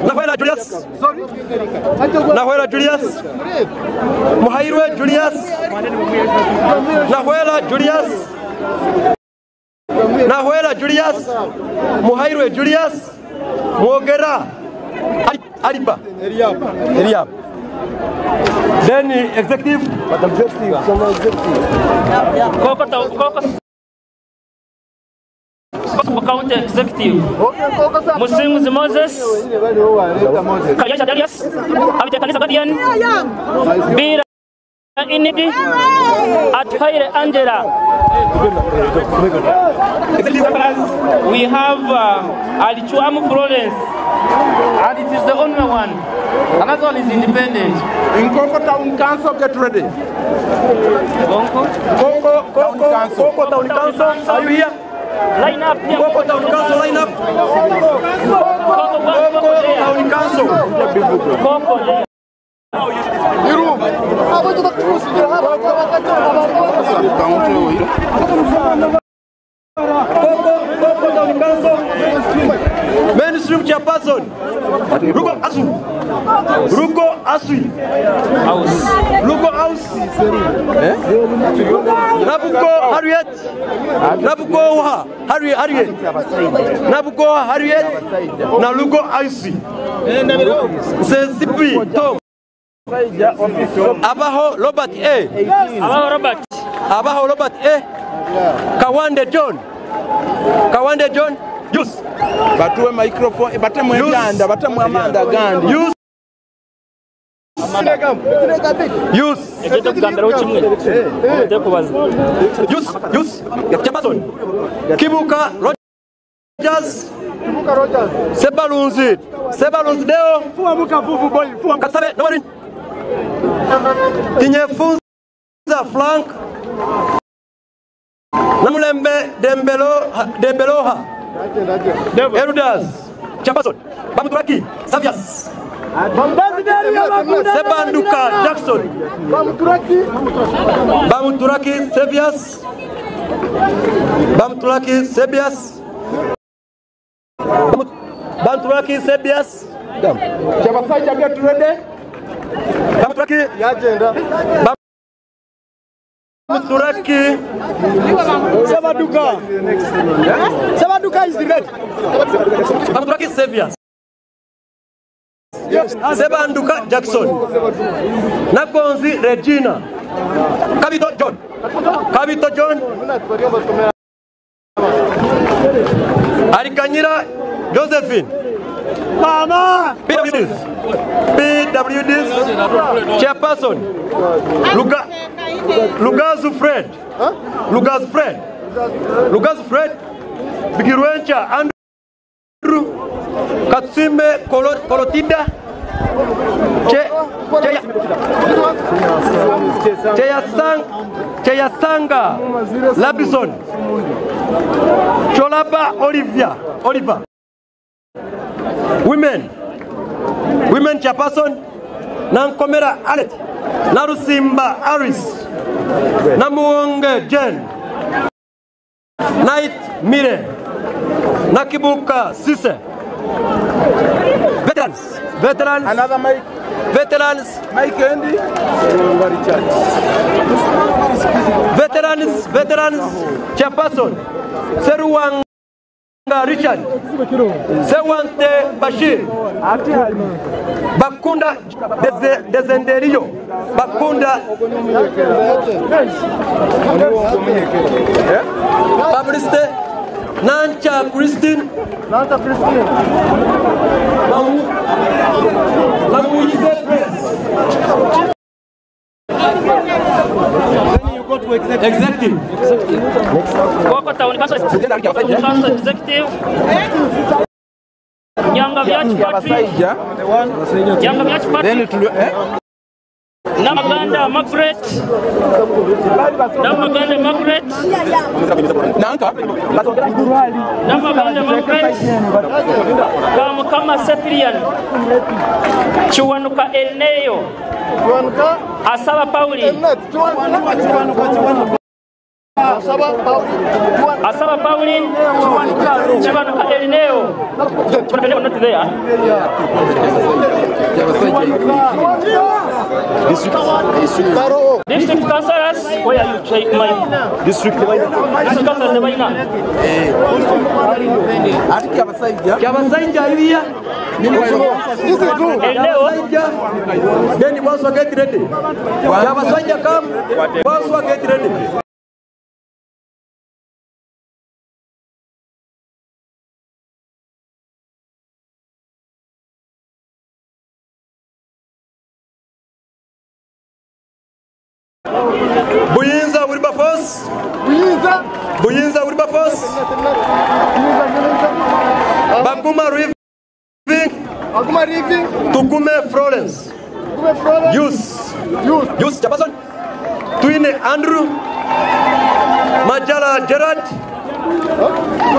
Nahwera Julius. Nahwera Julius. Muhairwe Julius. Nahwera Julius. Nahwera Julius. Muhairwe Julius. Mwogera Aliba. Eliab. Then executive. Koko Koko County Executive Musinguzi Moses Kayanja Darius Abitekanisa Guardian Bira Inidi Athaire Angela. We have Alichuamu Florence, and it is the only one. Another one is independent. In Koko Town Council, get ready. Koko, Koko, Koko Town Council, are you here? Line up here. Koko Town Council, line up. Koko Town Council. Koko there. Koko Town Council. Mainstream Chairperson. Rugo Asu. Rugo Asui. House. Rugo House. Nabuko Harriet. Nabuko Harriet. Nabuko Harriet. Nalugo Aisi. Sensipi Tom. Abaho Robert A. Abaho Robert. Abaho Robert A. Kawande John. Kawande John. Use. Batuwe microphone, batemu emyanda, batemu amanda gandi. Use. Use. Use. Use. Chairperson. Kibuka Rogers. Sebalunzi. Sebalunzi Deo. Kasabe Norin. Tinyefunza Frank. Namulembe Dembelo Dembeloha. Erudas. Chairperson. Bamuturaki Savias. Sebanduka Jackson. Bamuturaki Savias. Bamuturaki Savias. Bamuturaki Savias. Chabasaija, get ready. Bamuturaki. Bamuturaki. Sebaduka. Sebaduka is ready. Bamuturaki Savias. Sebanduka Jackson. Nakonzi Regina. Kabito John. Kabito John. Arikanyira Josephine. Mama. PWDs. PWDs. Chairperson. Lugazu Fred. Lugazu Fred. Lugazu Fred. Bigirwencha Andrew. Katsime Kolotida. Cheyasanga Labison. Cholaba Olivia. Oliver. Women. Women Chairperson. Nankomera Alet. Narusimba Aris. Namuonge Jen. Night Mire. Nakibuka Sise. Veterans. Veterans. Another mic. Veterans. Mike Andy. Veterans. Veterans. Chairperson. Seruwanga Richard. Sewante Bashir. Bakunda Dezenderio. Bakunda Publicity. Nancha Christine. Nancha Christine. Namuyize Press. Then you go to executive. Executive. Koko Town Council Executive. Nyanga Vyachi Patrick. Nyanga Vyachi Patrick. Namaganda Margaret. Namaganda Margaret. Namaganda Margaret. Kamukama Cyprian. Kiwanuka Elneo. Asaba Pauli. Asaba Pauline. Kiwanuka Elneo. Kiwanuka Elneo not there. District councillors, where are you? My district councillors, the Baina. Kyabasaija are you here? Kyabasaija. Then Bwanswa get ready. Kyabasaija come. Bwanswa get ready. Buyinza Wilberforce. Buyinza Wilberforce. Baguma Riving. Baguma Riving. Tugume Florence. Tugume Florence. Youth. Youth Chairperson. Twine Andrew. Majala Gerard.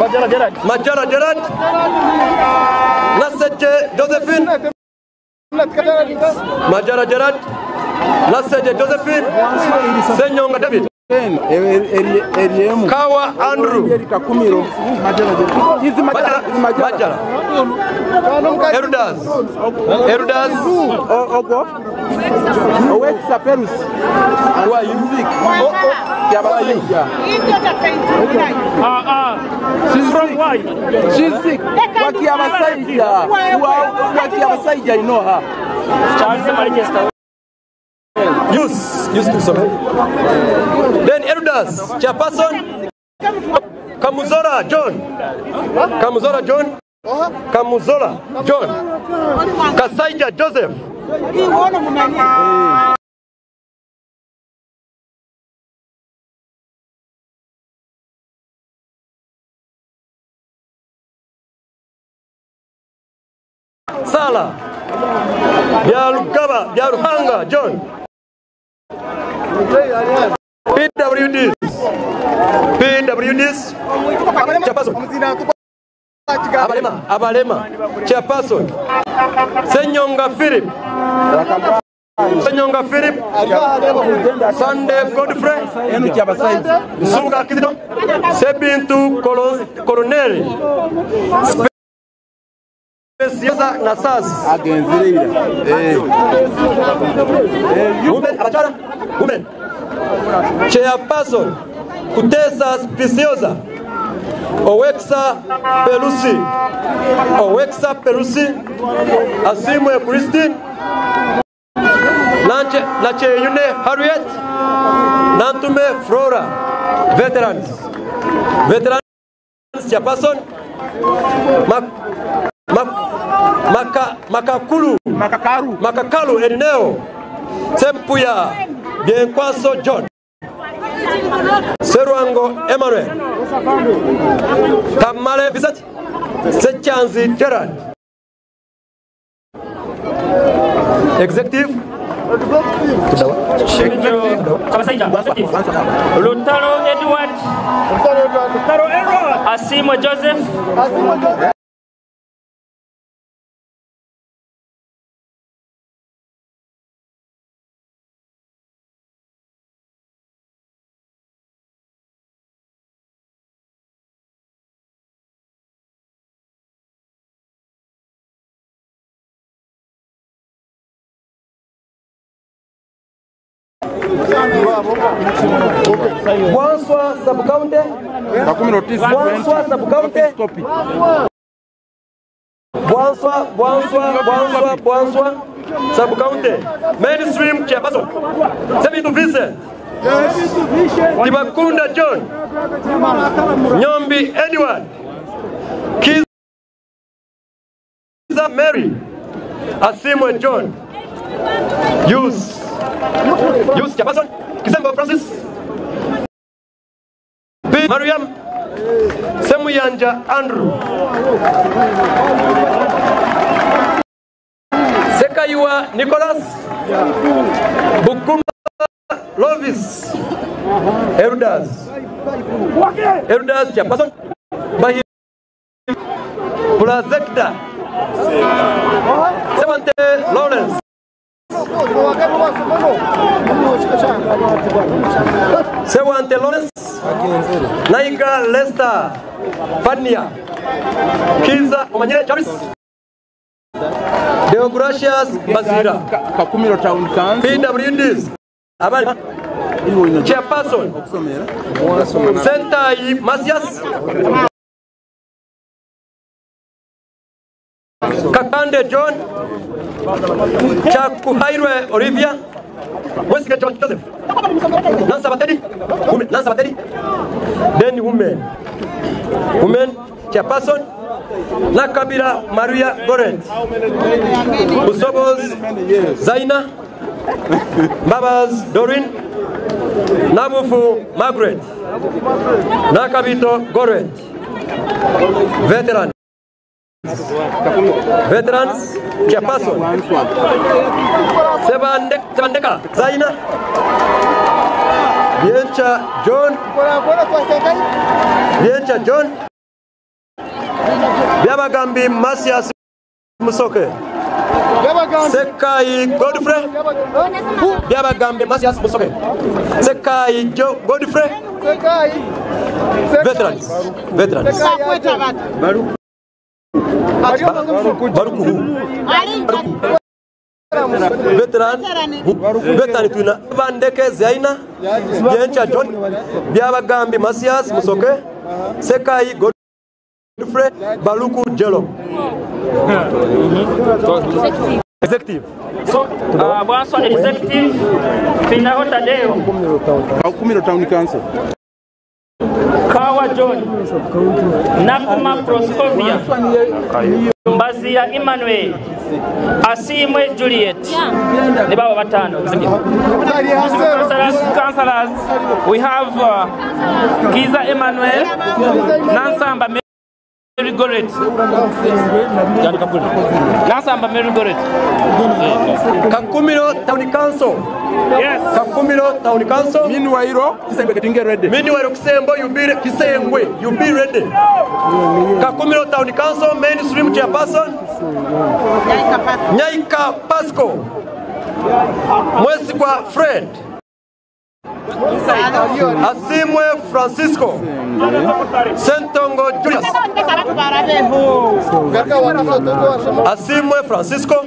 Majala Gerard. Majala Gerard. Naseje Josephine. Majala Gerard. Naseje Josephine. Senyonga David. Kawa Andrew. Majala. Erudas. Erudas. Ogo. Owekisa Perus. Who are you? She's from why? She's sick. Wakiabasaija. Wakiabasaija, you know her. Charles Manchester. Use to sorry. Then Erudas, Chairperson, Kamuzora John. Kamuzora John. Kamuzora John. Kasaija Joseph. Sala. Byarugaba, Byaruhanga John. PWDs. PWDs. Chairperson. Abalema, Abalema. Chairperson. Senyonga Philip. Senyonga Philip. Sunday Godfrey. Nsubuga Kizito. Sebintu Colonel. Specioza Nasas. Women, abachara. Women. Chairperson Kutesa Specioza. Oweksa Pelusi. Oweksa Pelusi. Asimwe Christine. Nacheyune Harriet. Nantume Flora. Veterans. Veterans Chairperson. Makakulu. Makakalu Erneo. Sempuya Bienkwaso John. Serwango Emmanuel. Tamale Vincent. Sechanzi Gerard. Executive. Lutalo Edward. Asimo Joseph. Bwanswa sub-county. Bwanswa sub-county. Bwanswa, Bwanswa, Bwanswa, Bwanswa sub-county. Mainstream chairperson. Sebitu Vincent. Tibakunda John. Nyombi Edward. Kiza Mary. Asimwe John. Youth. Youth chairperson. Kisembo Francis. P. Mariam. Semuyanja Andrew. Sekaiwa Nicholas, Bukuma Lovis, Elders, Elders Chairperson, Bahi Prazekta, Sewante Lawrence, Sewante Lawrence, Naika Lester, Fania, Kiza Omanyire Charles, Deogracius Bazira, Kakumiro Town Council, PWDs, Abali, Chairperson, Sentai Masias, Kakande John, Chakuhairwe Olivia, Wesike John Joseph, Nansa Bateri, women, Nansa Bateri, then women, women, Chairperson, Nakabira Maria Goret, Usobos Zaina, Babas Dorin, Nabufu Margaret, Nakabito Goret, Veteran. Veterans, Chairperson, Sebandeka Zaina, Biencha John, Biencha John, Byabagambi Masias Musoke, Sekai Godfrey, Byabagambi Masias Musoke, Sekai Godfrey, Veterans, Veterans. Baruku. Veteran, veteran tuna Bandeke Zaina, Biencha John, Byabagambi Masias Musoke, Sekai Godfrey, Baluku Jelo. Executive. So, Bwanswa Executive, Finaho Tadeo. Kakumiro Town Council. Kawa John, Nakuma Proscovia, Mbazia Emmanuel, Asimwe Juliet, ni baba batano. Councillors, we have Kiza Emmanuel, Nansamba Mary Goret, Nansamba Mary Goret, Kakumiro Town Council. Yes. Kakumiro Town Council. Meanwhile, Kisembe getting ready. Meanwhile, Kisembo, you be Kisengwe, you be ready. Kakumiro Town Council mainstream chairperson. Nyaika Pasco. Mwesigwa Fred. Asimwe Francisco. Sentongo Julius. Asimwe Francisco.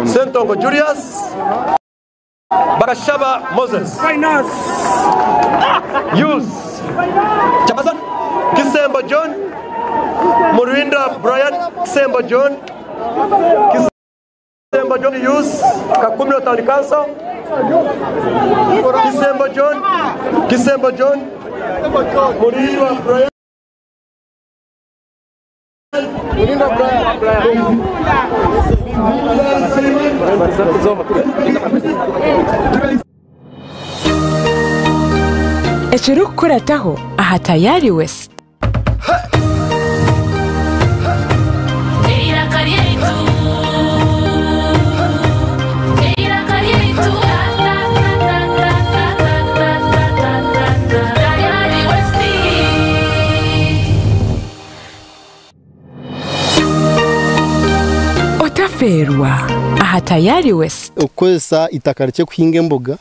Sentongo Julius. Bakashaba Moses. Finance. Use. Chairperson. Kisembo John. Murinda Brian. Kisembo John. Kisembo John Use. Kakumiro Town Council. Kisembo John. Kisembo John. Murinda Brian. Murinda Brian. Ekirikukurataho aha Tayari West. Otaferwa aha Tayari West. Okukozesa itaka rikye kuhinga emboga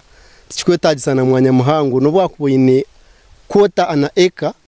tikikwetagisa na mwanya muhango n'obu wakuba oine quarter an acre.